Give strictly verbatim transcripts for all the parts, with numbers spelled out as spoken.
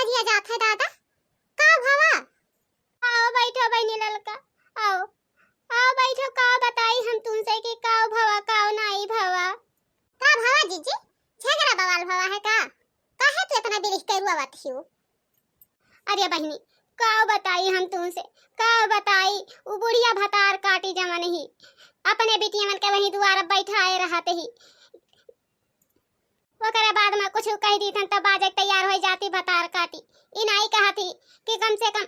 दिया जात है दादा, का भवा? आओ बैठो बहिनी ललका, आओ, आओ बैठो, का बताई हम तुमसे कि का भवा, का नाई भवा। का भवा जीजी, झगड़ा बवाल भवा है का? काहे तू इतना बिरिख के रुआवत हियो? अरे बहिनी, का बताई हम तुमसे, का बताई, उ बुढ़िया भतार काटी जवन ही, अपने बिटियवन के वहीं दुआर बैठाए रहत ही, ओकरे बाद में कुछ कह दीथन तब बाजे के तैयार हो जाती भतार काटी। ई नाई कहती कि कम से कम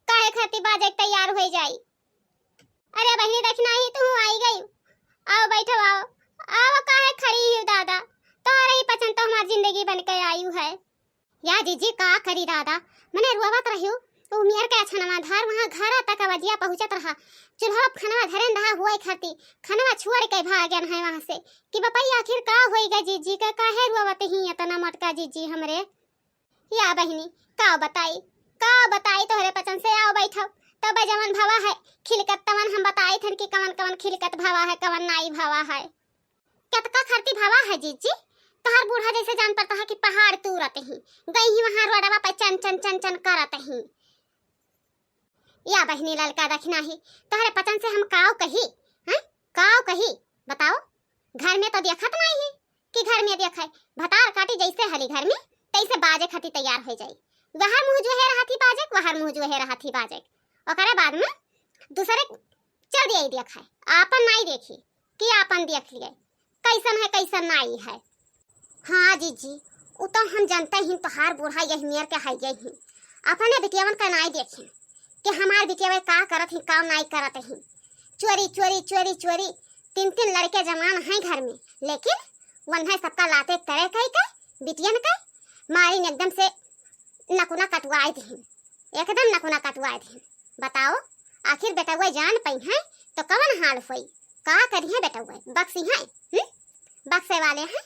काहे खाती बाजे के तैयार हो जाई। अरे बहिनी, देखना ही तू आई गई, आओ बैठो, आओ, आओ, काहे खड़ी ही दादा, तोहरे ही पचन तो हमार जिंदगी बन के आयु है। या जीजी का करी दादा, मने रोवत रहियो, तो उमियर के अछनवा धार वहाँ घर तक आवाजिया पहुँचत रहा। चूल्हा पे खनवा धरेन रहा हुए खाती, खनवा छोड़ के भागन है वहाँ से। कि बपई आखिर का होई गा जीजी का, काहे रोवत ही इतना मोटका जीजी हमरे? या बहिनी, का बताई, का बताई तोहरे पचन से, आओ बैठो, तब जवन भवा है खिलकत तवन हम बताई थन कि कवन कवन खिलकत भवा है, कवन नाई भवा है। केतका खरती भवा है जीजी, तोहार बूढ़ा जैसे जान पड़ता है कि पहाड़ तूरत ही, गई ही वहाँ रोडवा पे चन चन चन चन करत ही। या बहिनी ललका दखिना ही, तोहरे पचन से हम काव कही, हैं? काव कही, बताओ? घर में तो देखत नाई है कि घर में देखे, भतार काटी जैसे हली घर में, तैसे बाजे खाती तैयार हो जाई। वहर मुँह जो है रहत ही बाजे, वहर मुँह जो है रहत ही बाजे। ओकरे बाद में दूसरे चल दिया ही देखे, आपन नाई देखी कि आपन देख लिए, कैसन है, कैसन नाई है। हाँ जीजी, उ तो हम जानते ही, तोहार बूढ़ा यही मेर के है गई ही। अपने बिटियावन का नाई देखे कि हमार बिटियावे का करत ही, का नाई करत ही। चोरी, चोरी, चोरी, चोरी, तीन, तीन लड़के जवान हैं घर में, लेकिन वन्हे सबका लाते तरे कई के, बिटियन के मारिन एकदम से नकुना कटवाए दिहिन, एकदम नकुना कटवाए दिहिन। बताओ, आखिर बेटउआ जान पइहैं तो कवन हाल होई? का करिहैं बेटउआ? बक्सिहैं? हम्म? बक्से वाले हैं?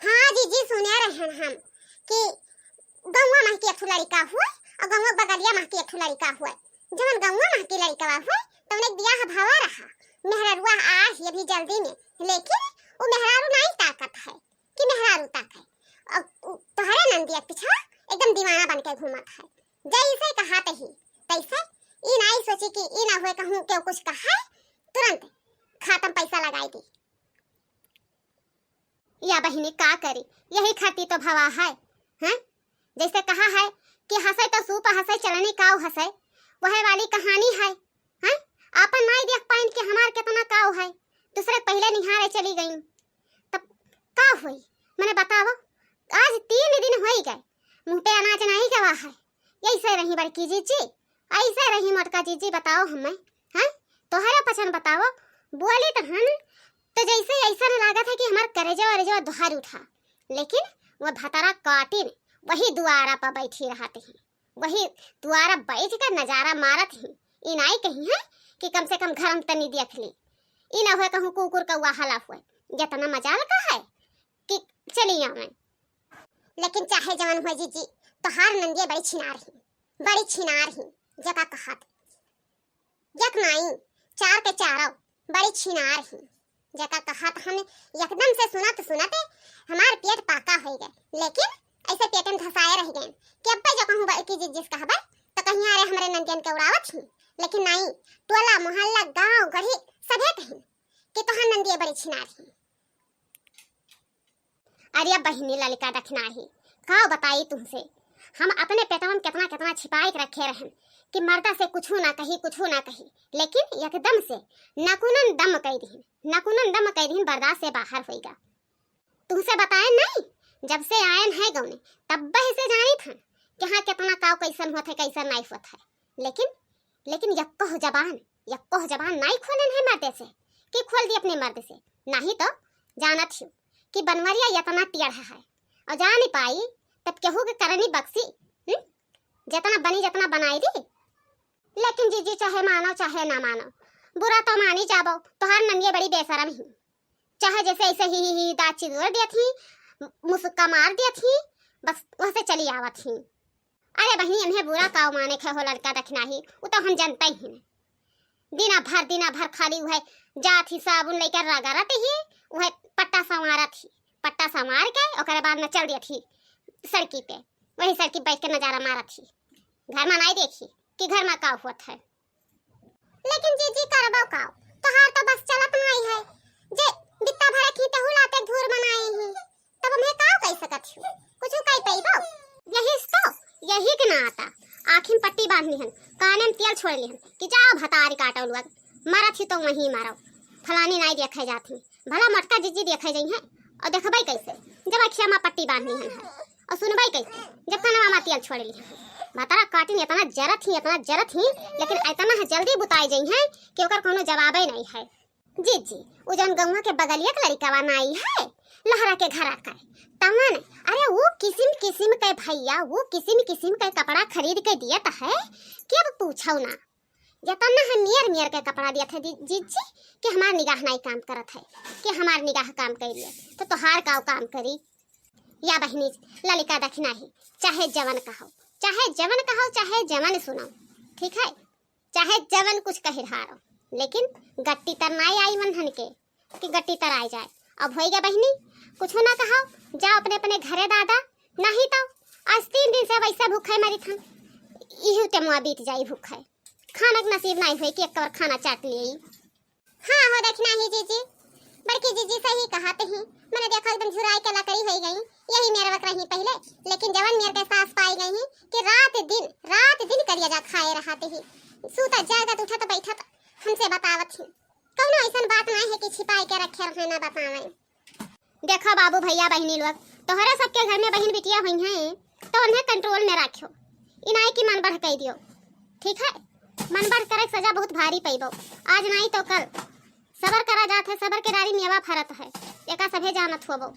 हाँ जीजी, सुने रहन हम कि गौवा महकी एक ठो लड़िका हुए और गौवा बगलिया महकी एक ठो लड़िका हुए। जवन गौवा महकी लड़िकवा हुए, तवन एक बियाह भवा रहा, मेहररुआ आ ये भी जल्दी में, लेकिन वो मेहरारू नाई ताकत है कि मेहरारू ताके। और उ तोहरे नंदिया के पीछा एकदम दीवाना बन के घूमत है। जैसे कहा तही तैसे, ई नाई सोची कि ई ना हुए कहूँ केहू कुछ कहा, तुरंत खातम पैसा लगाई दी। या बहिनी का करी, यही खातिर तो भवा है, हैं? जैसे कहा है कि हंसे तो सूप हंसे चलनी काऊ हंसे, वह वाली कहानी है, हैं? आपन नाई देख पाइन कि हमार कितना काऊ है, दूसरे पहले निहारे चली गई, तब का हुई? मने बताओ, आज तीन दिन होई गए, मुँह पे अनाज नाई गवा है, ऐसे रही बड़की जीजी, ऐसे रही मोटका जीजी, बताओ हमें, हैं? तोहरे पचन बताओ, बोली तो हन, तो जैसे ऐसा न लागत है कि हमार करेजवा वरेजवा दुहार उठा, लेकिन वो भतारा काटिन वही दुआरा पर बैठी रहत ही, वही दुआरा बैठ के नजारा मारत ही। ई नाई कही है कि कम से कम घर में तनी देख ली, ई ना हुए कहूँ कुकुर कौआ हला हुए, जितना मजाल का है कि चली आवे। लेकिन चाहे जवन हुए जीजी, तोहार नंदिया बड़ी छिनार ही, बड़ी छिनार ही, जका कहत। एक नाई, चार के चारों बड़ी छिनार ही। जका कहत हम एकदम से सुनत सुनत हमार पेट पाका होई गए, लेकिन ऐसे पेट में धसाए रह गए कि अब्बे जो कहूँ बड़की जीजी से कहबे तो कहीं अरे हमरे नंदियन के उड़ावत ही, लेकिन नाई, टोला मोहल्ला गांव गढ़ी सभे कहीं कि तोहार नंदिया बड़ी छिनार ही। अरे बहिनी ललिका दखिनाही, का बताई तुमसे, हम अपने पेटवा में कितना कितना छिपाए के रखे रहन कि मर्दा से कुछू ना कही, कुछू ना कही, लेकिन एकदम से नकुनन दम कई दिहिन, नकुनन दम कई दिहिन, बर्दाश्त से बाहर होइगा। तुमसे बताए नहीं, जब से आयन है गौने, तब्बे से जानी था कि हाँ, कितना काव कैसन होत है, कैसन नहीं होत है, लेकिन लेकिन यक्को जबान, यक्को जबान नाई खोलन है मर्दे से, कि खोल दी अपने मर्द से। नहीं तो जानत हियो कि बनवरिया यतना टेढ़ा है, और जान पाई तब केहू के करनी बक्सी, हम्म? जतना बनी जतना बनाई दी। लेकिन जीजी चाहे मानो चाहे ना मानो, बुरा तो मानी जाबो, तोहार ननिये बड़ी बेशरम ही। चाहे जैसे ऐसे ही, ही, ही दाँत चिदोर दियत ही, मुसुक्का मार दियत ही, बस वैसे चली आवत ही। अरे बहिनी, इन्हें बुरा काव माने खे हो लड़का दखिनाही, उ तो हम जानते ही न। दिना भर, दिना भर खाली उहे जात ही साबुन लेकर रगड़त ही, उहे पट्टा संवारत ही, पट्टा संवार के ओकरे बाद में चल दियत ही सड़की पे। वही सर की बैठ के नजारा मारत ही, घर मा नाई देखी कि घर मा का होत है। लेकिन जीजी करबो काव, तोहार तो बस चलत नाई है। जे बित्ता भरे खींचहु लाते धूर बनाए ही, तब हमें काव कह सकत हूँ, कुछ कह पैबो? यही से तो, यही के ना आता, आँखी में पट्टी बांध लिहन, काने में तेल छोड़ लिहन कि जाओ भतारी काटो लुआ, मरत ही तो वहीं मरो, फलानी नाई देखे जात ही, भला मोटका जीजी देखे जइहैं, और देखबै कैसे, जब अँखिया मा पट्टी बांध लिहन है, और सुनबै कैसे, जब कनवा मा तेल छोड़ लिहन है। भतारा काटिन इतना जरत ही, इतना जरत ही, लेकिन इतना है जल्दी बुताई जइहैं कि ओकर कोनो जवाबै नाई है। जीजी, उ जौन गौवा के बगलिया के लड़िकवा नाई है, लहरा के घरा का, तवन, अरे वो किसिम किसिम के भैया, वो किसिम किसिम के कपड़ा खरीद के दियत है कि अब पूछो ना। जतना है मेर मेर के कपड़ा दियत है जी-, जीजी, कि हमार निगाह नाई काम करत है, कि हमार निगाह काम करिए, तो तोहार काव काम करी? या बहिनी, ललिका दखिना ही, चाहे जवन कहो, चाहे जवन कहो, चाहे जवन सुनो, ठीक है, चाहे जवन कुछ कहि रहा रहो, लेकिन गट्टी तर नाई आई वन्हन के, कि गट्टी तर आइ जाए। अब होइगा बहिनी, कुछ ना कहो, जाओ अपने अपने घरे दादा, नहीं तो आज तीन दिन से वैसे भूखे मरित हन, इहू टेमुआ बीत जाई भूखे। खाना के नसीब नाई होई कि एक बार खाना चाट लेई। हाँ हो दखिना ही जीजी, बड़की जीजी सही कहत ही। मने देखो एकदम झुराई के लकड़ी होई गई। यही मेर वक रही पहिले, लेकिन जवन मेर के सास पाई गई ही कि रात दिन, रात दिन करिया जा खाए रहत ही। सूतत जागत उठत बैठत हमसे बतावत ही। कौनो ऐसन बात नाई है कि छिपाई के रखे रहे ना बतावे। देखो बाबू भैया बहिनी लोग, तोहरे सबके घर में बहिन बिटिया होइहैं तो उन्हें control में राखियो, ई नाई कि मन बढ़ कह दियो, ठीक है? मन बढ़ करे के सजा बहुत भारी पैबो, आज नाई तो कल। सबर करा जात है, सबर के डारी मेवा फरत है, एका सभे जानत होबो।